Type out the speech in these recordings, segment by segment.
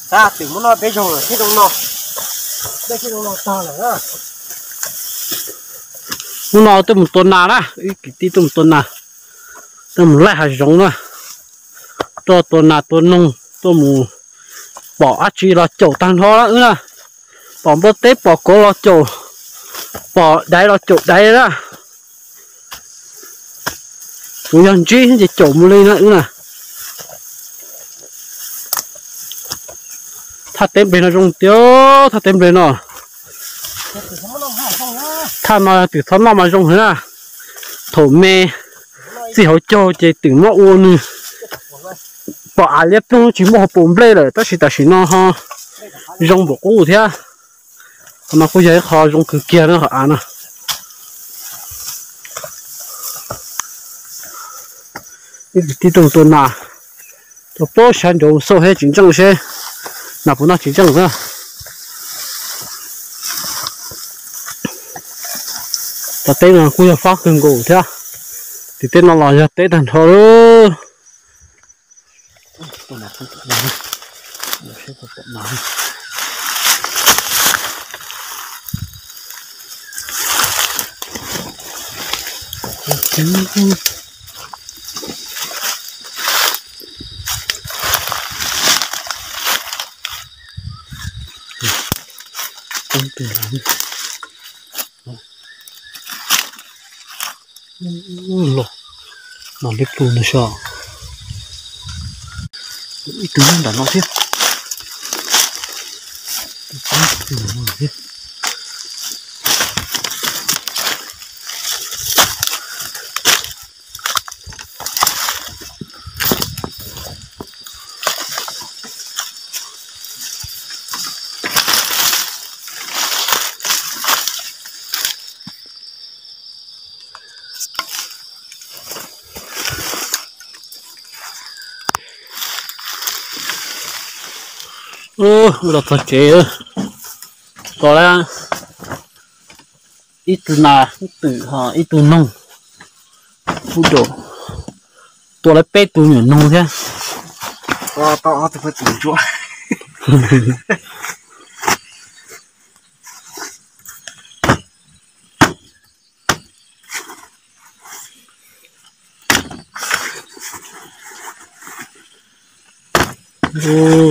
Tab twm muab noj peb zaug lawm thiab zoo no, peb thiab zoo no tag lawm na. Hnub no tuaj mus tua nas na, ib kwv tij tuaj mus tua nas, tuaj mus laij hav zoov na, tuaj tua nas tua noog, tuaj mus pom dab tsi los caum tag nrho na wb na, pom npua teb pom kauv los caum, pom daiv los caum daiv na. Kuv yog ntsib ces caum mus li na wb na. Thaj teb nplej no zoo tiag, thaj teb nplej no. Thaj no twm txhob noj mas zoo heev na. Thaum me txij hauv caug ces twm muab ua nws pom av liab ploog tsis muaj hauv paus nplej lawm, tab sis tam sim no ho zoo npaum qub thiab. Qhov no kuj yog ib qho zoo kawg kiag na qhov av no. Ib kwv tij tuaj tua nas, tuaj pab sab nraud xauj seb tsis ntseej seb nas puas noj tsis ntseej na. Cov teb no kuj yog fab kawg nkaus thiab, tim teb no los yog teb tag nrho. Los, los liab ploog no so. Ib tug nyob nram no thiab. Wb los txog tsev, tua lawm ib tug nas, ib tug twm, ho ib tug noog. Ub, tua lawm peb tug me nyuam noog thiab.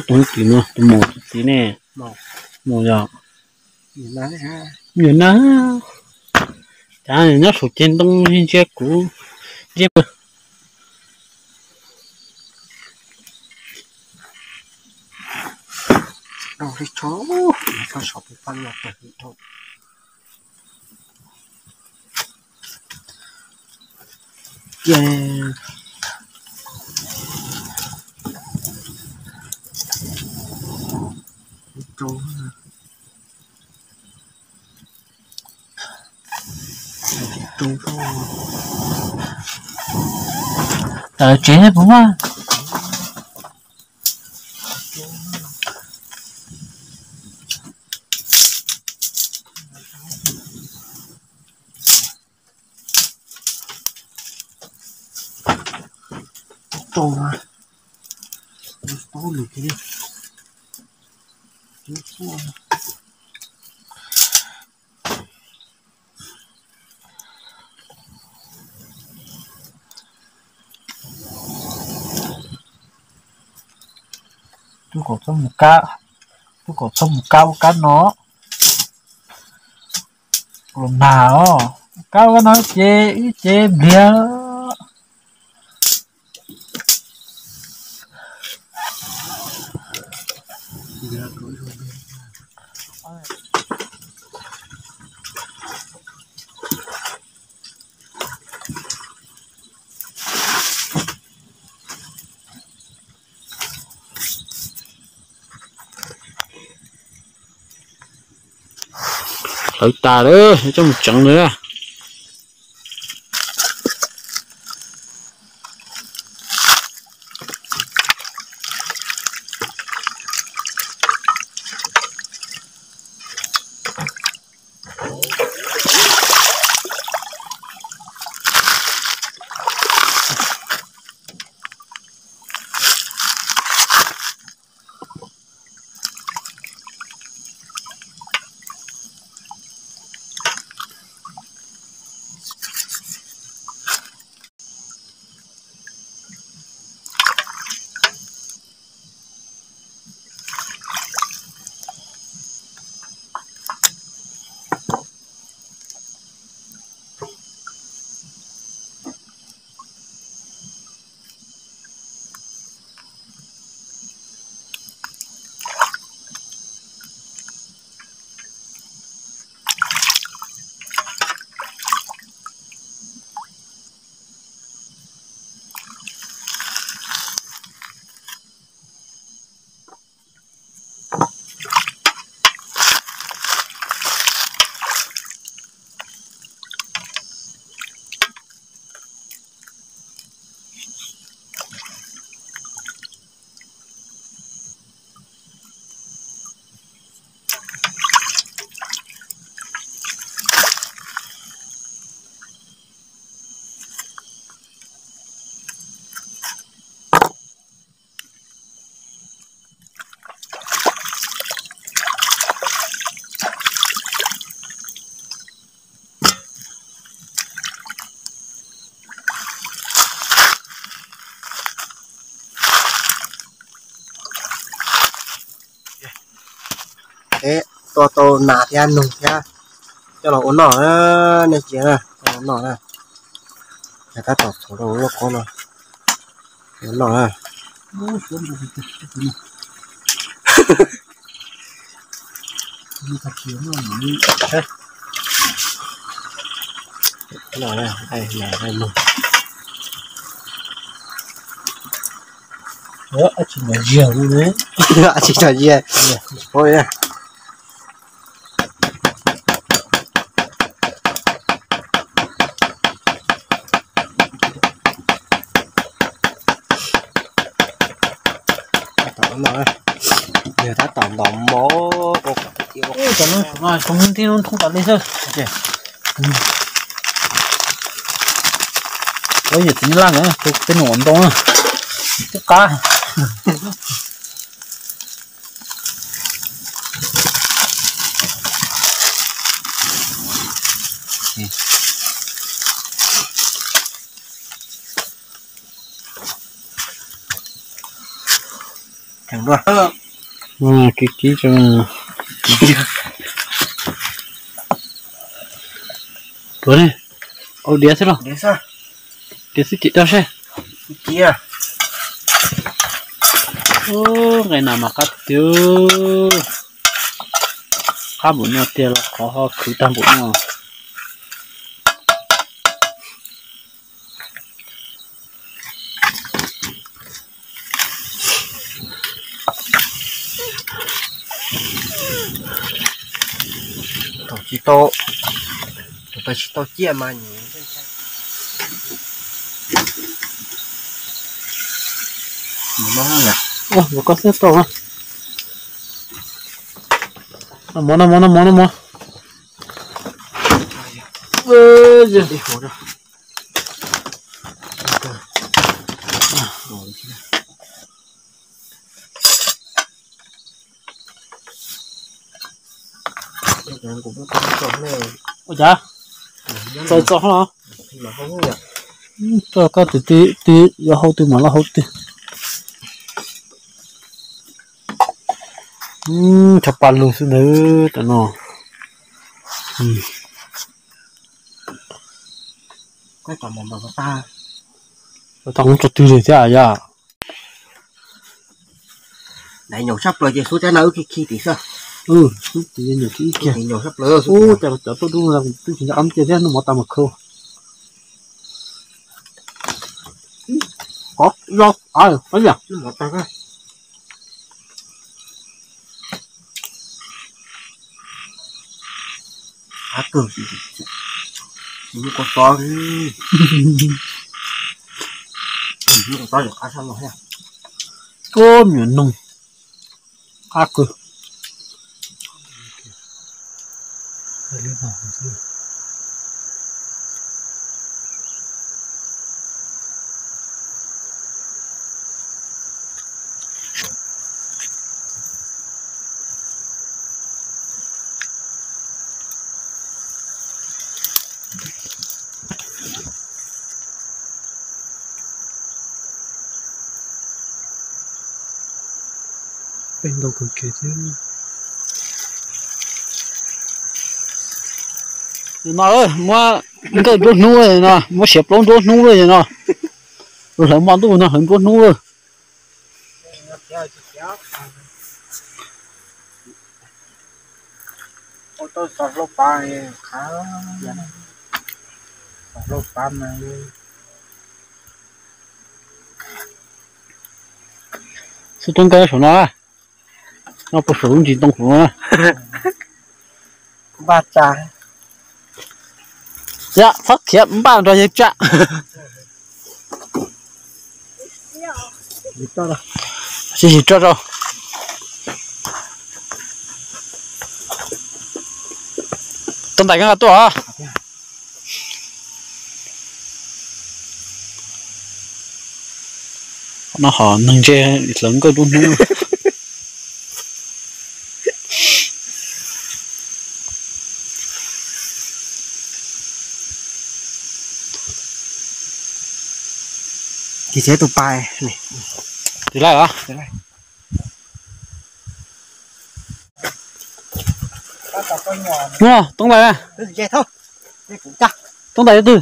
Tus twm no tus maum tus txiv ne, maum yog me nyuam nas, cas nyob saum ceg ntoo ntsia kuv ntsia. Tawm tsev puas muaj? Tub kom txhob mus kab, tub kom txhob mus kab ua kab no. Los nag os, kab ua kab no ces ib ce npliag. Hlawv tas lawm, coj mus tseev lawm. peb tua tau nas thiab noog thiab coj los ua noj na, nej tsis ua noj na. Yog tab tom txhuam rau lub qhov no ua noj na. Tsis tau ziag. Yog tab tom ntaus mov ua kom tiav. Ub, cov no tsis no, tsis no, tib lub thoob tas li xwb. Lawv yawm txiv Nyab Laj na, tus peb num ntoo na, twb qab. Kib kib tso. Puas ne? Ua diav xwb los? Diav xwb, cem rau seb. Ub, nqaij nas mas qab tiag. Qab npaum no tiag los qhov ho khwv tag npaum no. Thaum tsis tau, thaum tsis tau ciaj mas nyiam. Ua koj xwb tau. Noj mov, noj mov, noj mov, noj mov. Ua cas txaus txaus no. Koj twb twb twb yuav hau twg mas los hau twg. Tshav pas lug xwb ntawd tam no. Tau tso twg li thiab yom. Nyaum sab plaws ces xub cab na wb khi khi tim xwb. Xub tim nyaum khi ib kiag. Nyaum sab plaws xub. Ub, cas cov tuaj dub twb tsis nco qab cia thiab, noj mov tas mas khau. Qov lo, qab yam. Qab kawg, lub kua txob, lub kua txob qab sab no thiab. Ub, me nyuam noog qab kawg. Peb ntau kawg kiag thiab. No muab nkawj nruab hnub no, muab siav plaub nruab hnub no. Hlawv hmo ntuj no hlawv nruab hnub. Xub tub nkawj saum no, no puas saum lub ntsis ntoo saum no. Npaj tsa. Yog txhob khiav, npaj nrog yawg tsa. Sib sib tso rau. Tau ntais koj nqa tuaj os. No ho neeg ntse hlawv nkauj nruab hnub. Tis txiav tus pais. Tis laij os. Tis laij. Muaj toob ntais, toob ntais twg?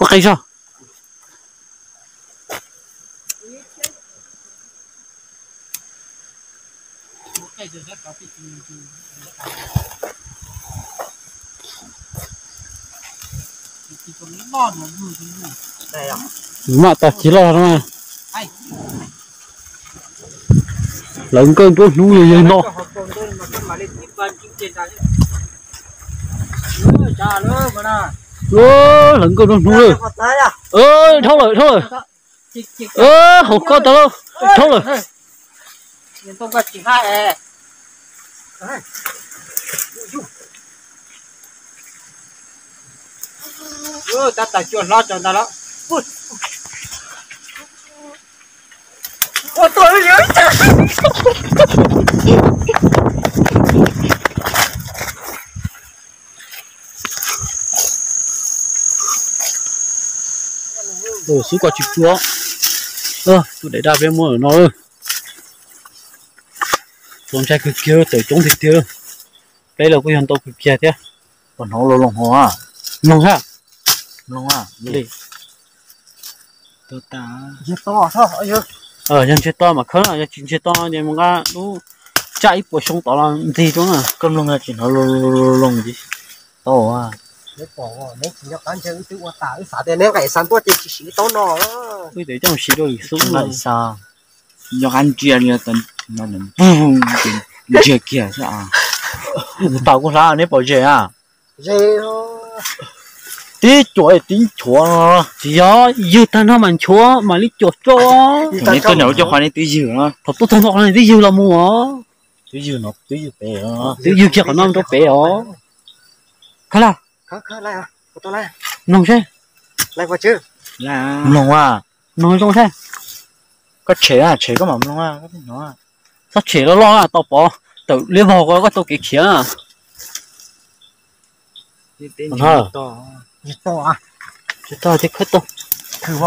Ua qis zog. Mam tag kis loj no. Lawv nkawj nruab hnub yog yawg no. Lawv nkawj nruab hnub lawm. Dhau lawm, dhau lawm. Haus koj tau, dhau lawm. Xub koj tsis pua. Tus daim daj peb muab no. Txaus ntshai kawg kiag, tawm coob tiag tiag. Peb los kuj yog ntau kawg kiag thiab. Pom hnov los loos hos. Loos hab. Loos li. Yog ntseg to mas khawb, yog tsis ntseg to ces mus nqa lub tsaj ib puas xyoo tod los ntxig rau na. Koj mloog tsis hnov loos loos tsis tau. Neb pom neb tsis nco qab ntseg, wb twb ua tas, wb xav tias neb nqaim xav ntuaj ces tsis siv tau no. Wb twb coj mus siv rau lwm xub no. Nco qab ntsia li, ntsiag kiag xwb. Tau kuv hlab neb pom zem a. Tib cuam tib nchuav. Tsis yog, ywg tag nrho mas nchuav mam li cuam rau. Neb tuaj nram lub caj qhov ne twb ywg no. Thaum tuaj tag nrho qhov ne twb ywg los mus os. Twb ywg no, twb ywg pem. Twb ywg kiag qhov no rau pem os. Khawb lawm. Mloog seb. Mloog a. Mloog zoo seb. Koj tshem, tshem koj mam mloog. Txhob tshem loj loj tau pov tawm liab vog ko koj tau kev khiav. Tsis tau, tsis tau, tsis khawb tau. Khawb,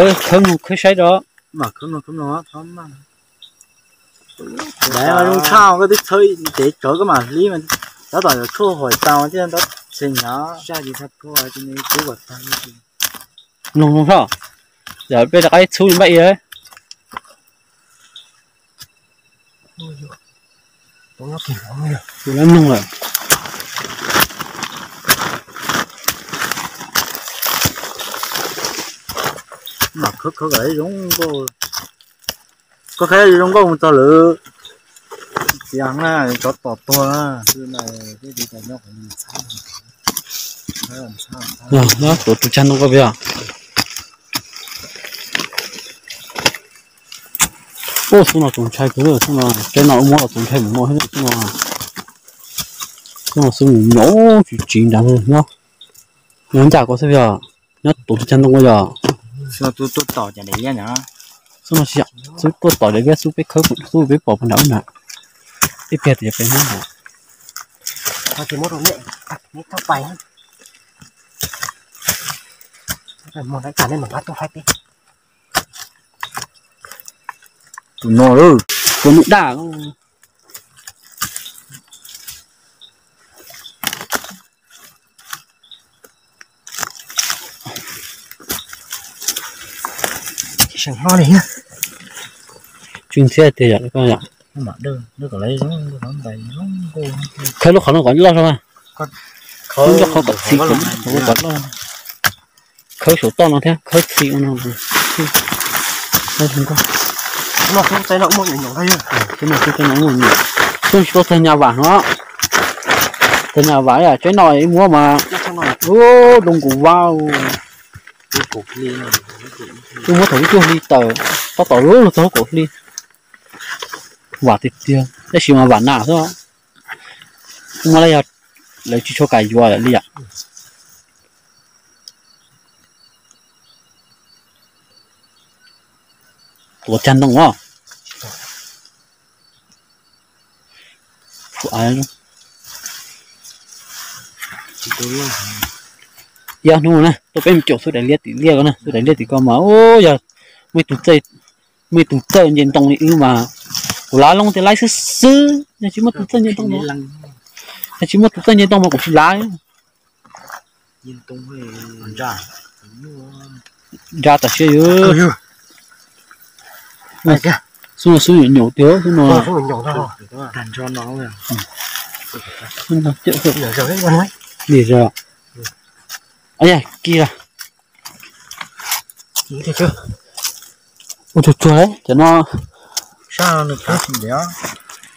khawb mloog khawb saib rau. Zoo tshaj koj twb txhawb ntev tsawv koj mam hlib mas tab tom yuav tshuaj huam tau thiab tab txhia hnyav. Mloog mloog soj, yog peb rov qab ib txhub li npaj ia. Mloog lawm. Khawb khawb zoo nkauj, koj khawb zoo nkauj mus txog lawm. Tias na, tsov tom tuag. Tuav tus cag ntoo koj pia. Ub, xub no txaus ntshai kawg, xub no teb no muab los txaus ntshai mus no thiab xub no. Xub no xub mus nyob tsis tsiv nrad nyob. Nyob ncaj ko xwb yog, nyob tuav tus cag ntoo ko yog. Xub no xub tuaj tom daim liab, xub peb khawb xub peb pom puag nram ub na. Ib pliag tias peb nyob na. Tus no lawm, tus nws daj. Tsis ntxhiab tiag yom, koj yom. Khawb lub qhov no kom loj zog mas. Khawb lub qhov kom txi, kom loj. Khawb saum toj no thiab khawb txi no. Xub no xub teb no muaj nyuam. Xub no tsis tau txog nyas vam no. Txog nyas vam yam tsaib no ib muab mas. Ub, doo nkaus vab. Wb muab thaum lub cuaj hli tawm, tab tom lub lug txog lub kaum hli. Vam tiag tiag, tab sis mas vam nas xwb. Muab lawv yog lawv tsis tshua kam yuav lawm li yam. Tuav cag ntoo os. Tsis tau loj. Tiav hnub na, tuaj peb mus caum xub daim liab tim liaj ko na, xub daim liab tim ko mas, yog muaj ib tug txawj nce ntoo li wb mas, kuv lav loo tias laib xwb xwb, yog tsis muaj tus txawj nce ntoo, yog tsis muaj tus txawj nce ntoo mas kuv tsis lav. Ntsa tam sia yog xub no, xub nyuam nyuam tiag xub no. Li zaws, yog kis lawm. Ua tsuag tsuag cov no,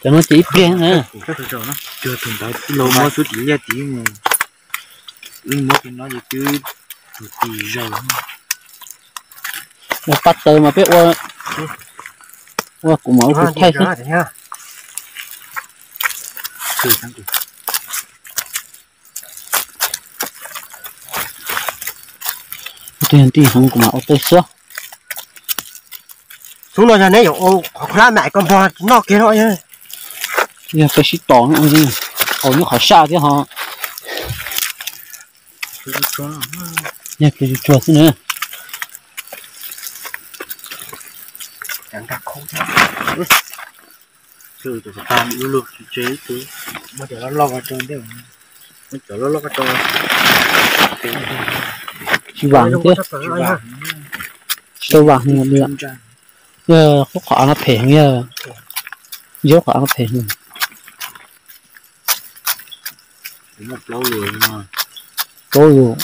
cov no ces ib pliag na. Tus ntawd tij laug muab xub tim liaj tid, wb muab tus no ces twb tus tim zaws. Ua pab taws mas peb ua, ua kuv mam ua tus thaij xwb. Tus yog tij heev kuv mam ua tawj xwb. Xub no yog neb yuav ua qhov kho lab mam koj npog noj kiag no. Yog peb sib tos no, haus nyob qhov saj thiab ho. Yog peb tsuag tsuag xwb na. Tsis vam thiab, tsis tau vam heev li. Yog qhov av no phem heev, yog, yog qhov av no phem heev. Plaub lus, lawv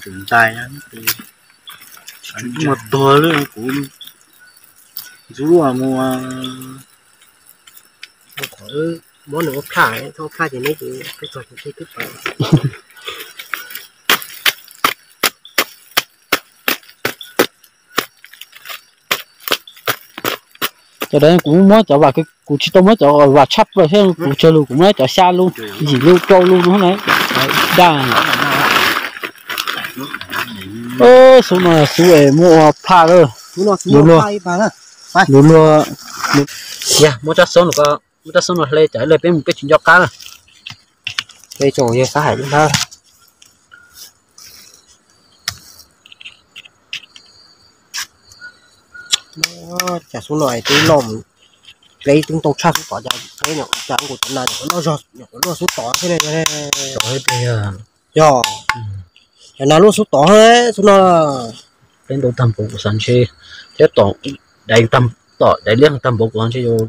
tseem ntais, mus tuag lawm kuv ntxub mus. Muab nws ua plaj, txhob ua plaj ces neb ces peb txog ces twb pais. Cov daim kuv muab cov vam, kuv tsis tau muab cov vam tshaj plaws thiab, kuv tsawg lus kuv muab cov xya lub, yim lub, rau lub no na. Daj, xub no xub es muab ua plaj lawm. Lus luag, lus luag. Yog muab tsab xoob no, muab tsab xoob no hle cov lawm peb mus peb tsis nco qab na. Peb tsoom yawg sab hais lub hnab. Cas xub no es twb loj, peb twb ntau tshaj xub tod, cas peb nyuam cas nkaus cov nas nyuam qhuav loj zog nyuam qhuav luaj xub tod thiab ne. Yog, cov nas luaj xub tod xwb no. Peb ntau tag npaum kuv xav ntshe, thiab tom, tom daim liab tag npaum kuv xav ntshe yus.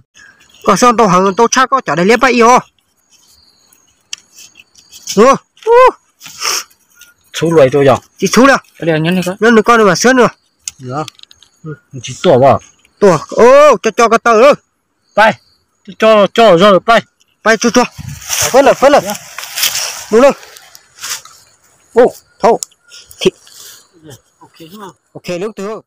Koj xub ntau heev ntau tshaj koj cov daim liab paj ib os. Txhub luaj rau yog tsis txhub li. Nyob nws koj nws mas xwb nws. Tsis tuaj, tuaj, co co ko taw. Pais, co co zog pais. Pais tsuag tsuag. Fab lawm, fab lawm. Mus lawm. Thauj. Ok, lub twg.